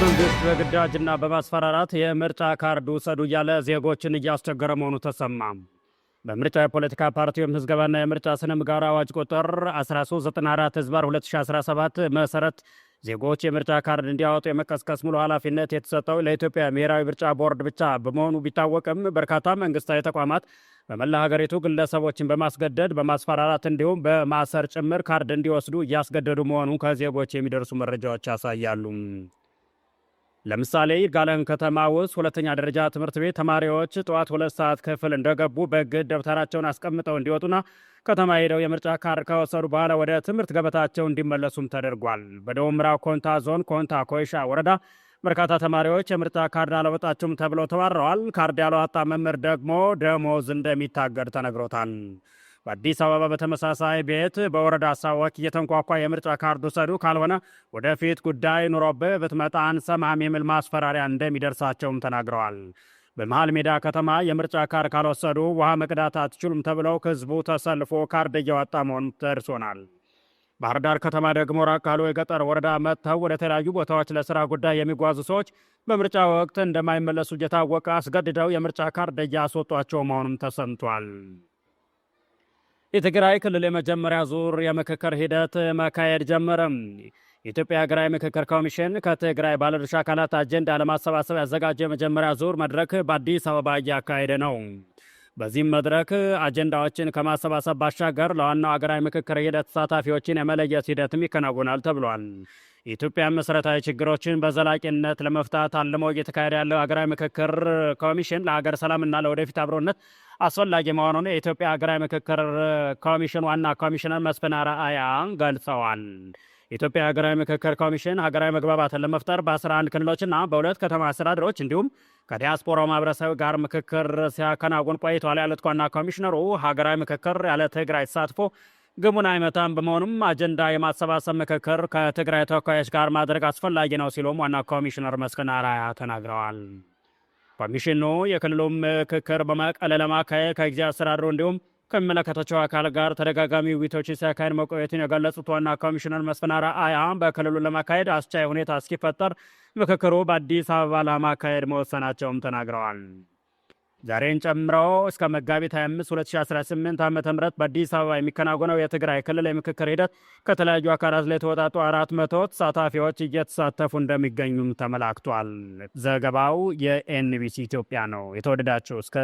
መንግስት በግዳጅና በማስፈራራት የምርጫ ካርድ ውሰዱ እያለ ዜጎችን እያስቸገረ መሆኑ ተሰማ። በምርጫ የፖለቲካ ፓርቲው ምዝገባና የምርጫ ስነ ምግባር አዋጅ ቁጥር 1394/2017 መሰረት ዜጎች የምርጫ ካርድ እንዲያወጡ የመቀስቀስ ሙሉ ኃላፊነት የተሰጠው ለኢትዮጵያ ብሔራዊ ምርጫ ቦርድ ብቻ በመሆኑ ቢታወቅም፣ በርካታ መንግስታዊ ተቋማት በመላ ሀገሪቱ ግለሰቦችን በማስገደድ፣ በማስፈራራት እንዲሁም በማሰር ጭምር ካርድ እንዲወስዱ እያስገደዱ መሆኑን ከዜጎች የሚደርሱ መረጃዎች ያሳያሉ። ለምሳሌ ይርጋለም ከተማ ውስጥ ሁለተኛ ደረጃ ትምህርት ቤት ተማሪዎች ጠዋት 2 ሰዓት ክፍል እንደገቡ በግድ ደብተራቸውን አስቀምጠው እንዲወጡና ከተማ ሄደው የምርጫ ካርድ ከወሰዱ በኋላ ወደ ትምህርት ገበታቸው እንዲመለሱም ተደርጓል። በደቡብ ምዕራብ ኮንታ ዞን ኮንታ ኮይሻ ወረዳ በርካታ ተማሪዎች የምርጫ ካርድ አላወጣችሁም ተብለው ተባረዋል። ካርድ ያላወጣ መምህር ደግሞ ደሞዝ እንደሚታገድ ተነግሮታል። በአዲስ አበባ በተመሳሳይ ቤት በወረዳ ሰዎች እየተንኳኳ የምርጫ ካርድ ውሰዱ፣ ካልሆነ ወደፊት ጉዳይ ኑሮብህ ብትመጣ አንሰማህም የሚል ማስፈራሪያ እንደሚደርሳቸውም ተናግረዋል። በመሃል ሜዳ ከተማ የምርጫ ካርድ ካልወሰዱ ውሃ መቅዳት አትችሉም ተብለው ህዝቡ ተሰልፎ ካርድ እያወጣ መሆኑ ደርሶናል። ባህር ዳር ከተማ ደግሞ ራቅ ካሉ የገጠር ወረዳ መጥተው ወደ ተለያዩ ቦታዎች ለስራ ጉዳይ የሚጓዙ ሰዎች በምርጫ ወቅት እንደማይመለሱ እየታወቀ አስገድደው የምርጫ ካርድ እያስወጧቸው መሆኑም ተሰምቷል። የትግራይ ክልል የመጀመሪያ ዙር የምክክር ሂደት መካሄድ ጀመረም። የኢትዮጵያ ሀገራዊ ምክክር ኮሚሽን ከትግራይ ባለድርሻ አካላት አጀንዳ ለማሰባሰብ ያዘጋጀው የመጀመሪያ ዙር መድረክ በአዲስ አበባ እያካሄደ ነው። በዚህም መድረክ አጀንዳዎችን ከማሰባሰብ ባሻገር ለዋናው ሀገራዊ ምክክር ሂደት ተሳታፊዎችን የመለየት ሂደትም ይከናወናል ተብሏል። የኢትዮጵያ መሰረታዊ ችግሮችን በዘላቂነት ለመፍታት አልሞ እየተካሄደ ያለው ሀገራዊ ምክክር ኮሚሽን ለሀገር ሰላምና ለወደፊት አብሮነት አስፈላጊ መሆኑን የኢትዮጵያ ሀገራዊ ምክክር ኮሚሽን ዋና ኮሚሽነር መስፍን አርአያ ገልጸዋል። የኢትዮጵያ ሀገራዊ ምክክር ኮሚሽን ሀገራዊ መግባባትን ለመፍጠር በ11 ክልሎችና በሁለት ከተማ አስተዳደሮች እንዲሁም ከዲያስፖራው ማህበረሰብ ጋር ምክክር ሲያከናውን ቆይተዋል ያሉት ዋና ኮሚሽነሩ፣ ሀገራዊ ምክክር ያለ ትግራይ ተሳትፎ ግቡን አይመታም፣ በመሆኑም አጀንዳ የማሰባሰብ ምክክር ከትግራይ ተወካዮች ጋር ማድረግ አስፈላጊ ነው ሲሉም ዋና ኮሚሽነር መስፍን አርአያ ተናግረዋል። ኮሚሽኑ የክልሉ ምክክር በመቀለ ለማካሄድ ከጊዜያዊ አስተዳደሩ እንዲሁም ከሚመለከታቸው አካል ጋር ተደጋጋሚ ውይይቶችን ሲያካሄድ መቆየቱን የገለጹት ዋና ኮሚሽነር መስፍን አርአያ፣ በክልሉ ለማካሄድ አስቻይ ሁኔታ እስኪፈጠር ምክክሩ በአዲስ አበባ ለማካሄድ መወሰናቸውም ተናግረዋል። ዛሬን ጨምሮ እስከ መጋቢት 25 2018 ዓ.ም በአዲስ አበባ የሚከናወነው የትግራይ ክልል የምክክር ሂደት ከተለያዩ አካላት ላይ የተወጣጡ 400 ተሳታፊዎች እየተሳተፉ እንደሚገኙም ተመላክቷል። ዘገባው የኤንቢሲ ኢትዮጵያ ነው። የተወደዳችሁ እስከ